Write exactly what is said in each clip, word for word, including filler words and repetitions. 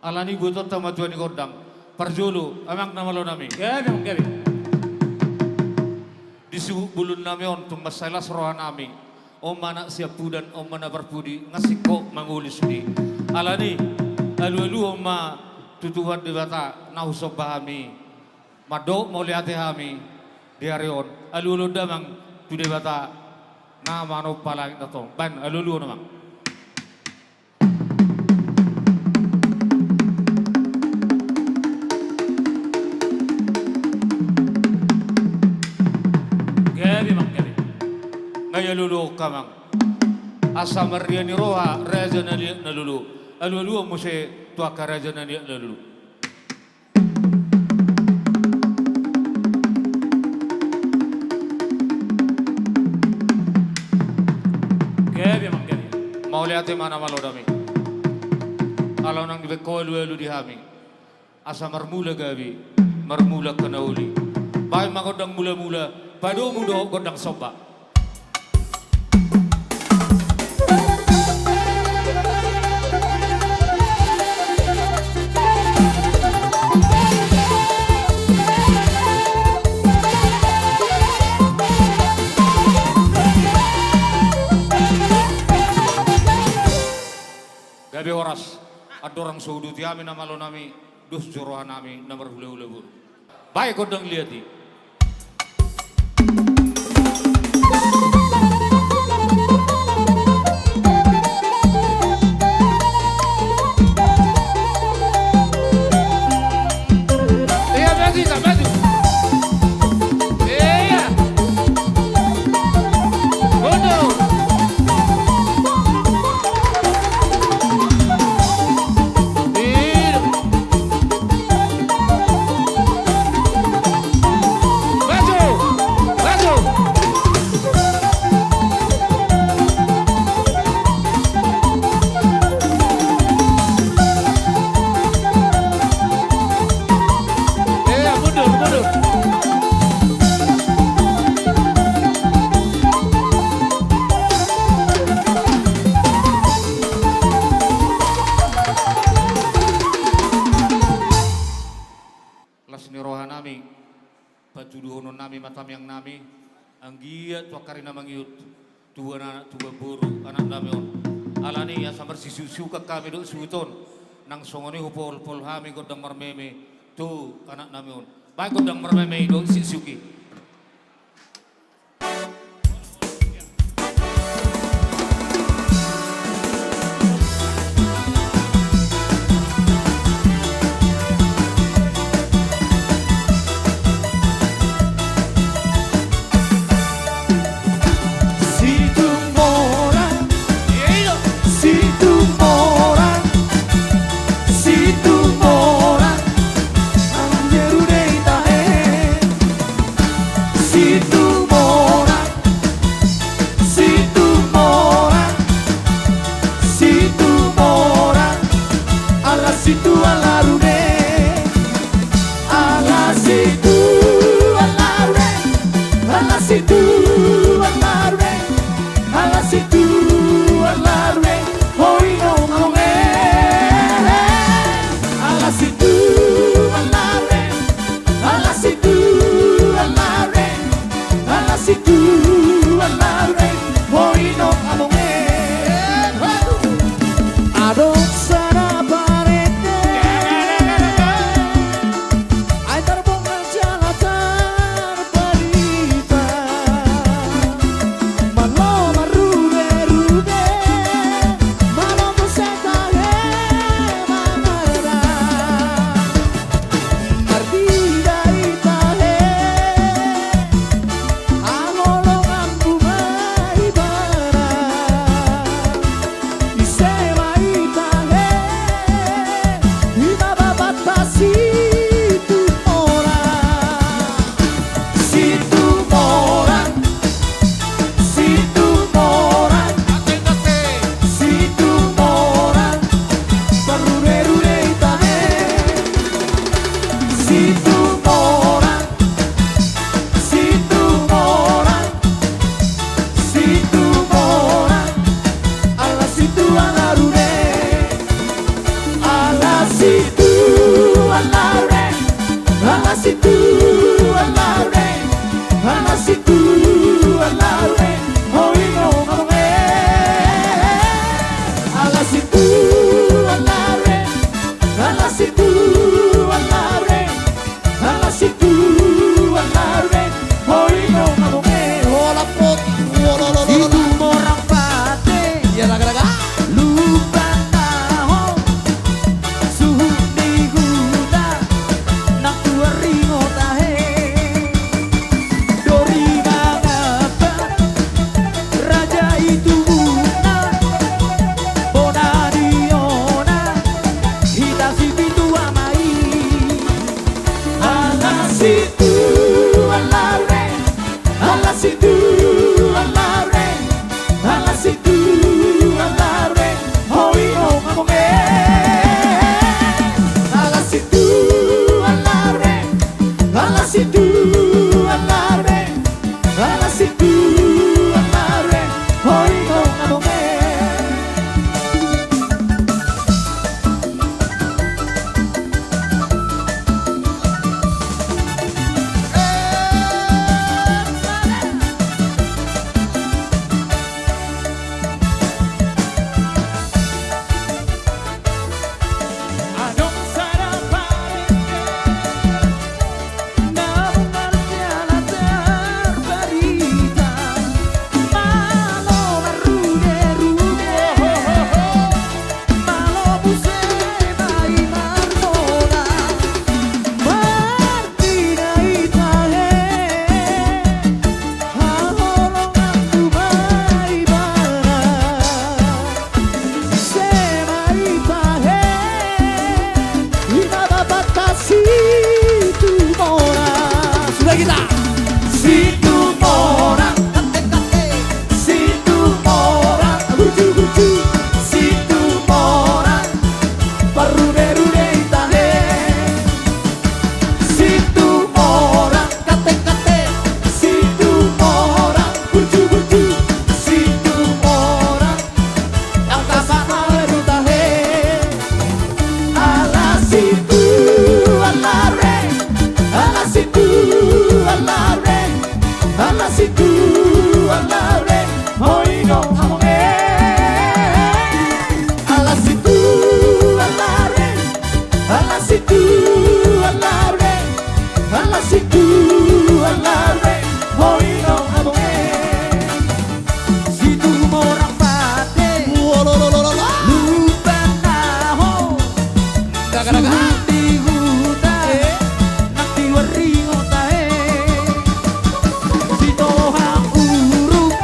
Alani i buat on ma tua ni gondang. Parjolo, amang na malo nami. Gabe, amang, gabe. Di suhut bulun nami on, tung mansai las roha nami. On ma anak siampudan, on ma na parpudi, nga singkop mangoli sude. Alani i, alualuhon ma tu Tuhan Debata, na husomba hami. Mandok mauliate hami, di ari on. Alualuhon damang, tu Debata, na manompa langit na tong. Baen, alualuhon damang. Gabe, amang, gabe. Nga i alualuhon damang. Asa marria ni roha, raja na liat na lolo. Alualuhon muse, tu angka raja na liat na lolo. Gabe, amang, gabe. Mauliate ma na malo nami. Ala unang dibaen ho alualu di hami. Asa marmula gabe, marmula angka na uli. Baen ma gondang mulamula, padomu dohot gondang somba. Gabe horas, andorang so huuduti hami na malo nami, dos jo roha nami na marhulahula boru. Baen gondang liat i. Iya, maju, tak maju. Iya. Bodo. Iya. Maju! Maju! Iya, mundur, mundur. Las ni roha nami, patuduhonon nami ma tamiang nami, anggiat tu angka ari na mangihut, tubuan anak, tubuan boru, anak nami on. Alani asa marsisiuksiukan hami dohot suhut on, nang songon i hupaolpaol hami gondang marmeme tu anak nami on. Baen gondang marmeme i dohot siuksiuk i. Situmorang, Situmorang, Situmorang, anjeru de i tahe. Situmorang, Situmorang, Situmorang, ala situ ala rude. Ala situ ala rude. Ala situ ala rude. Ala situ ala rude. Hoi no kaunge. Ala situ ala rude. Ala situ ala rude. Ala situ ala rude. Hoi no kaunge. Adong sada parende. Ai tarbongan jala tarpalita. Situan Laureng, ala Situan Laureng, ala Situan Laureng, ho inong among e. Ala Situan Laureng, ala Situan Laureng, ala Situan Laureng, ho inong among e. Malo muse ma i marmola, martina i tahe, haholonganmu ma ibana, se ma i tahe, i ma bapanta Situmorang. Sudah kita. Situmorang, kate, kate. Situmorang, burju, burju. Situmorang, parrude, rude i tahe. Situmorang, kate, kate. Situmorang, burju, burju. Situmorang, angka sanga i tahe. Ala Situan Laureng, ala Situan Laureng, ala Situan Laureng, ho inong among e. Ala Situan Laureng, ala Situan Laureng, ala Situan Laureng, ho inong among e. Situmorang pate. Wololololo. Lumban na ho. Daga, daga. Suhut ni huta. Eh. Nang di waringon tahe. Sitohang uruk.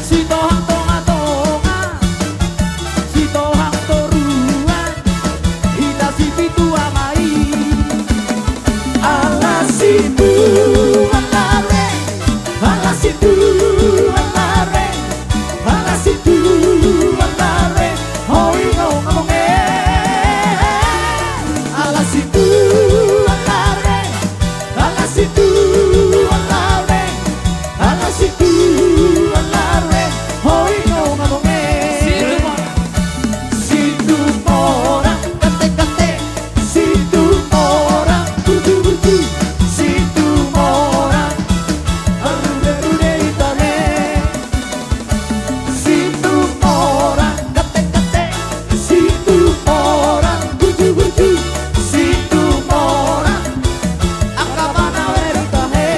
Sitohang tongatonga. Sitohang toruan. Hita sipitu ama i. Ala Situan Laureng, ala Situan Laureng, ala Situan Laureng, ho inong among e. Ala Situan Laureng, ala Situan Laureng, ala Situan Laureng, ho inong among e. Situmorang. Situmorang, kate, kate. Situmorang, burju, burju. Situmorang, parrude, rude i tahe. Situmorang, kate, kate. Situmorang, burju, burju. Situmorang, angka panaweri tahe.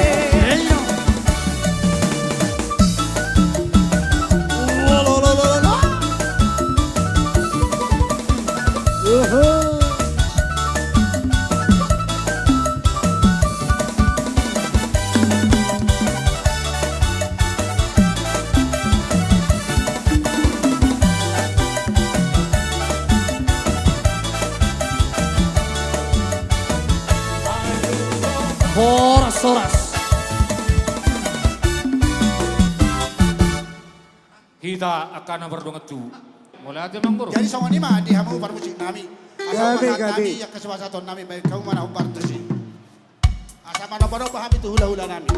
Horas, horas. Hita angka na mardongan tubu. Mauliate, Amangboru. Jadi songon i ma di hamu parmusik nami. Asa gabe, pasahat gabe nami angka sipasahaton nami, baen hamu ma na hombar tusi. Asa manombanomba hami tu hulahula nami.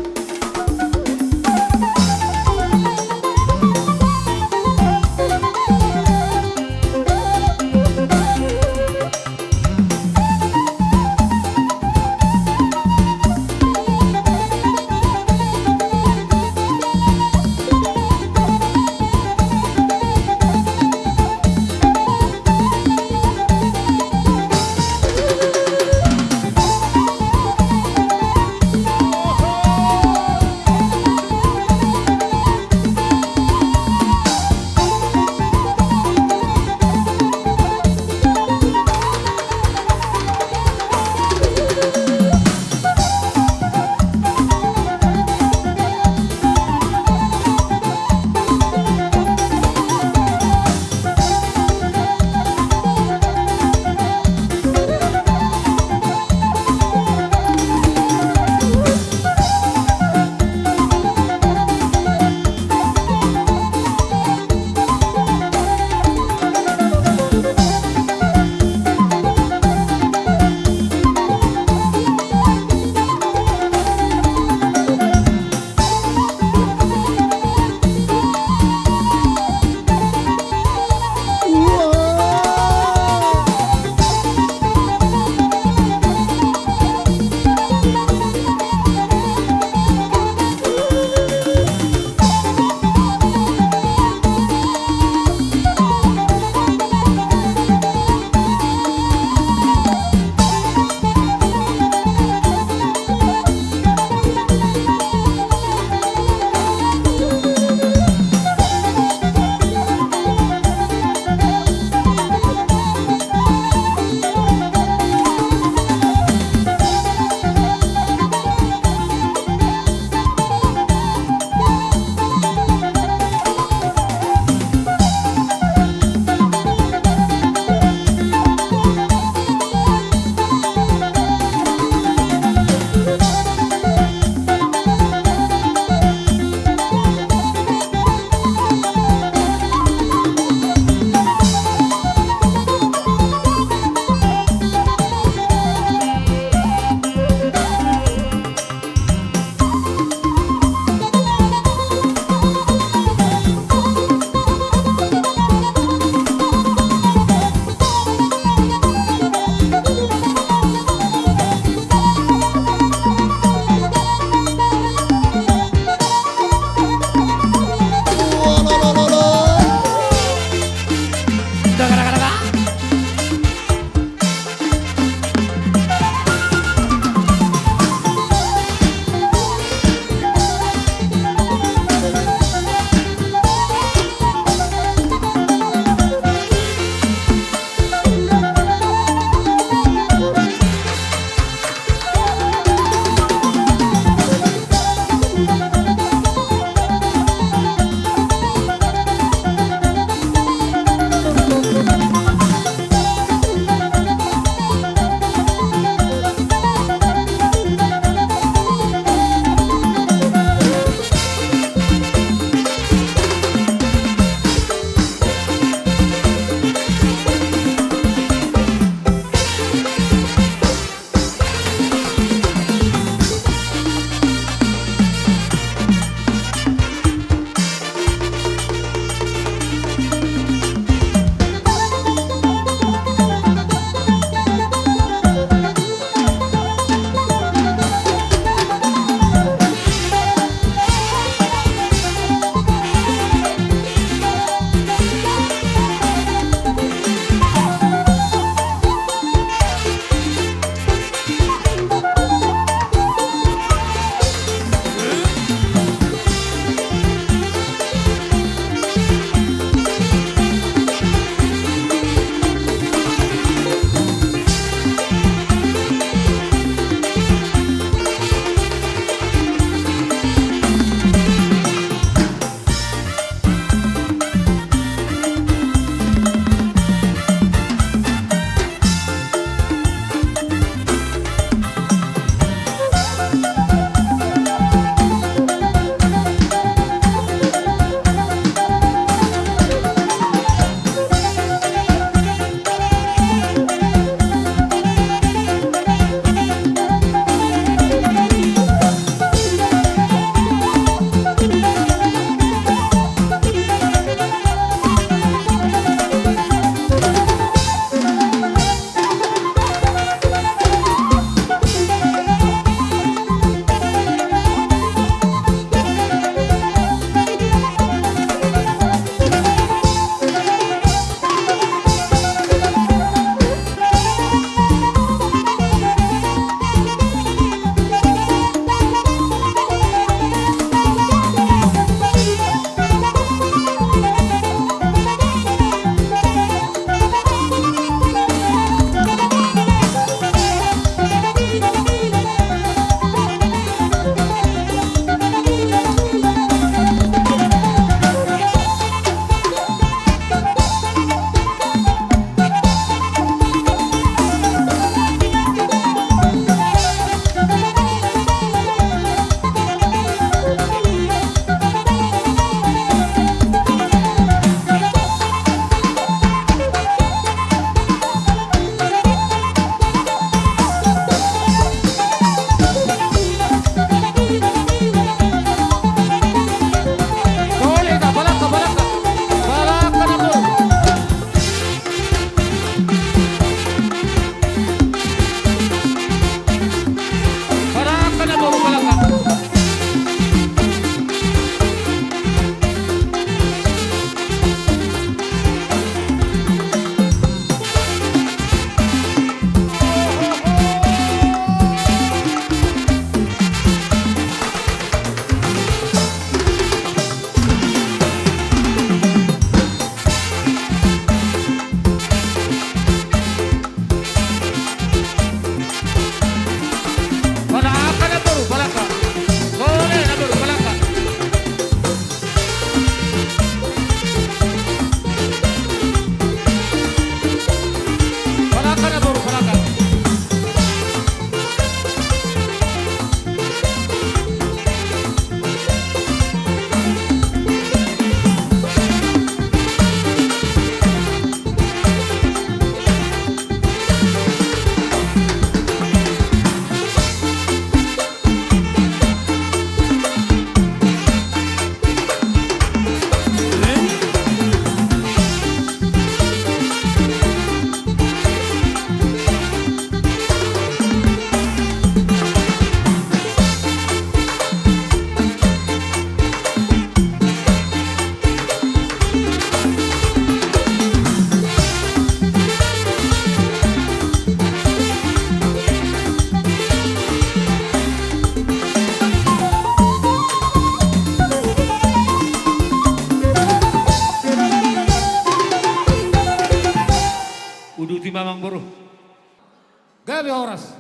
Gabe horas.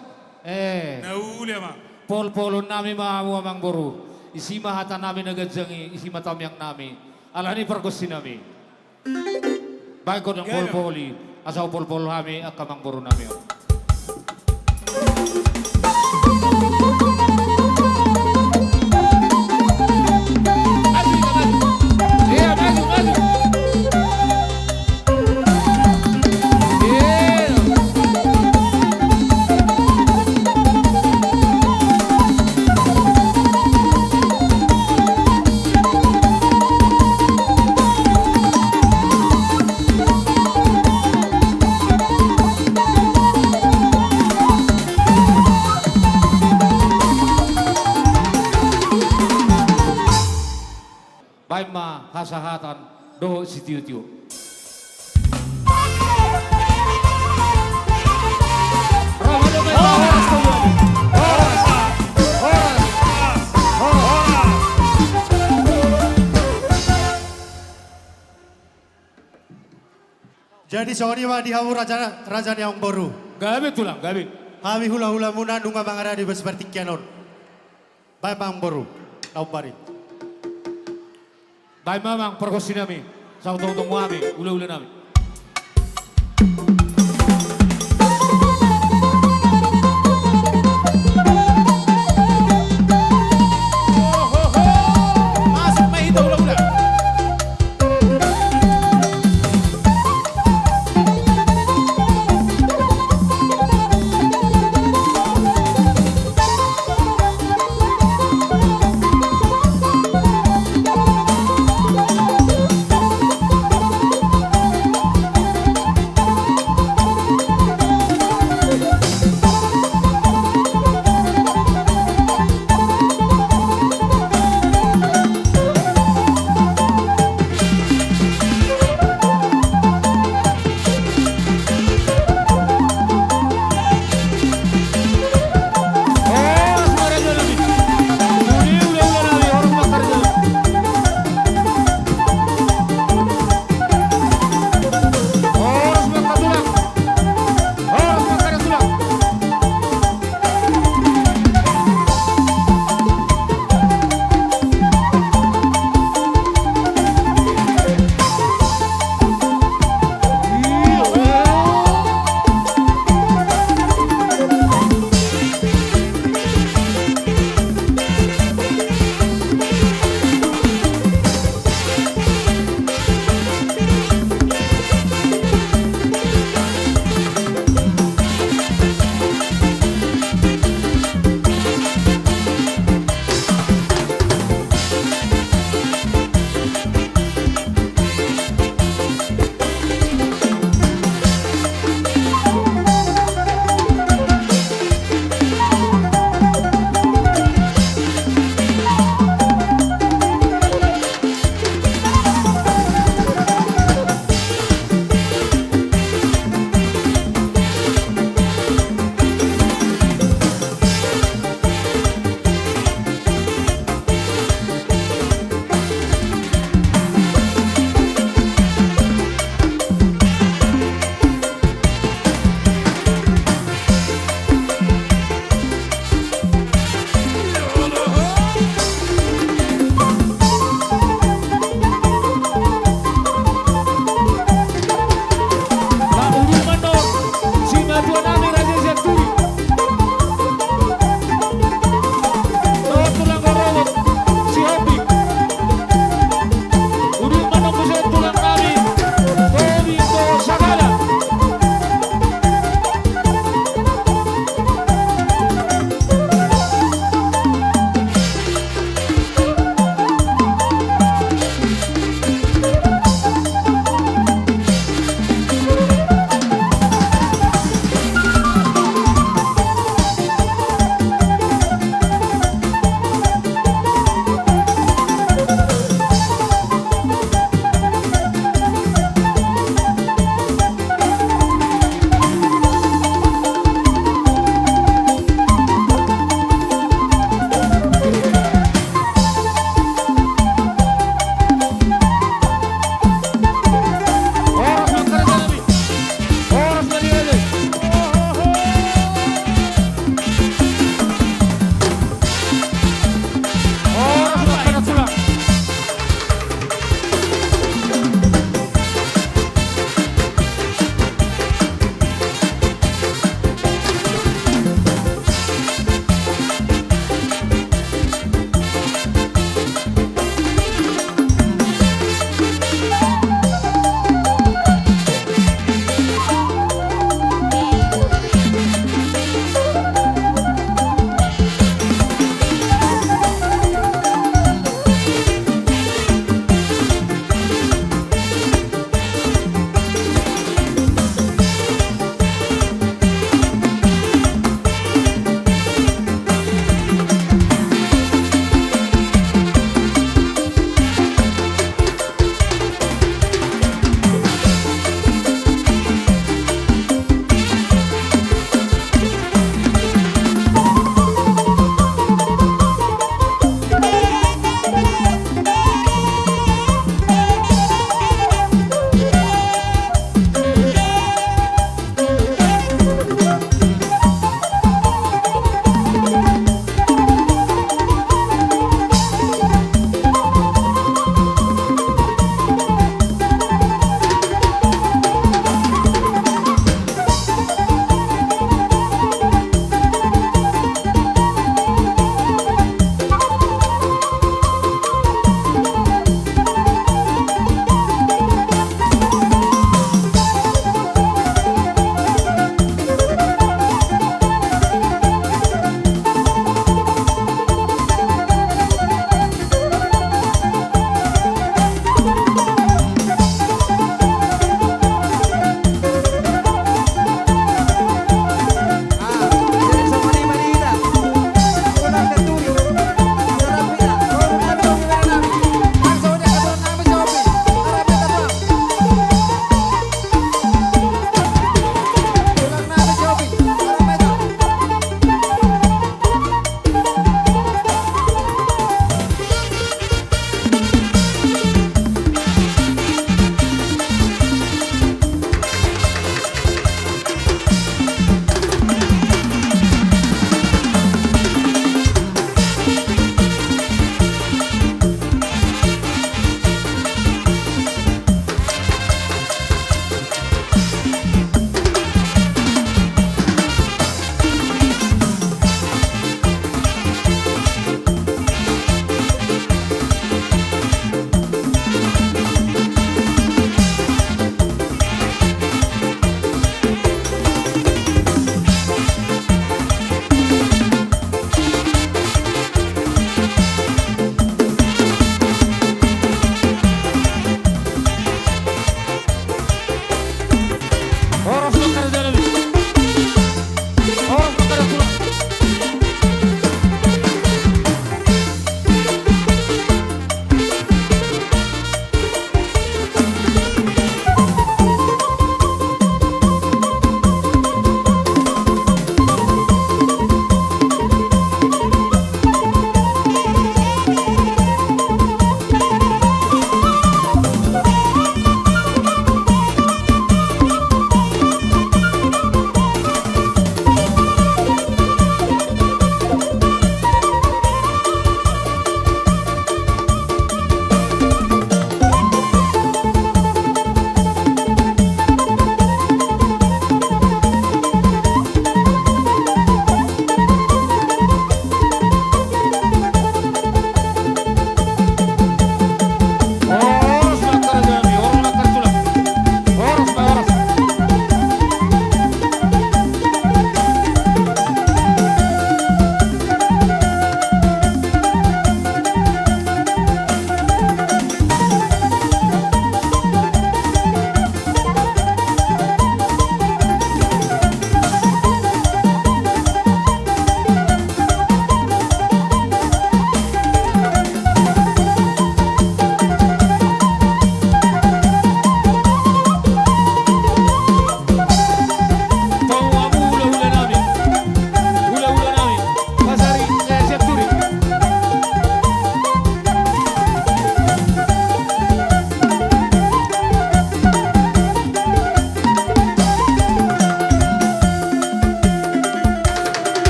Eh. Na uli, Amang. Polpolon nami ma hamu, Amangboru. Isi ma hata nami na ganjang i, isi ma tangiang nami. Alani pargonsi nami. Baen gondang polpol i, asa hupolpol hami angka Amangboru nami on. Baen ma hasahatan dohot sitiotio. Horas, horas, horas, horas. Jadi songon i ma di hamu raja, raja ni amangboru. Gabe tulang, gabe. Hami hulahulamuna nunga mangarade bas partingkian on. Baen ma amangboru, na umpari. Baen ma amang pargonsi nami, asa hutongtong hami hulahula nami.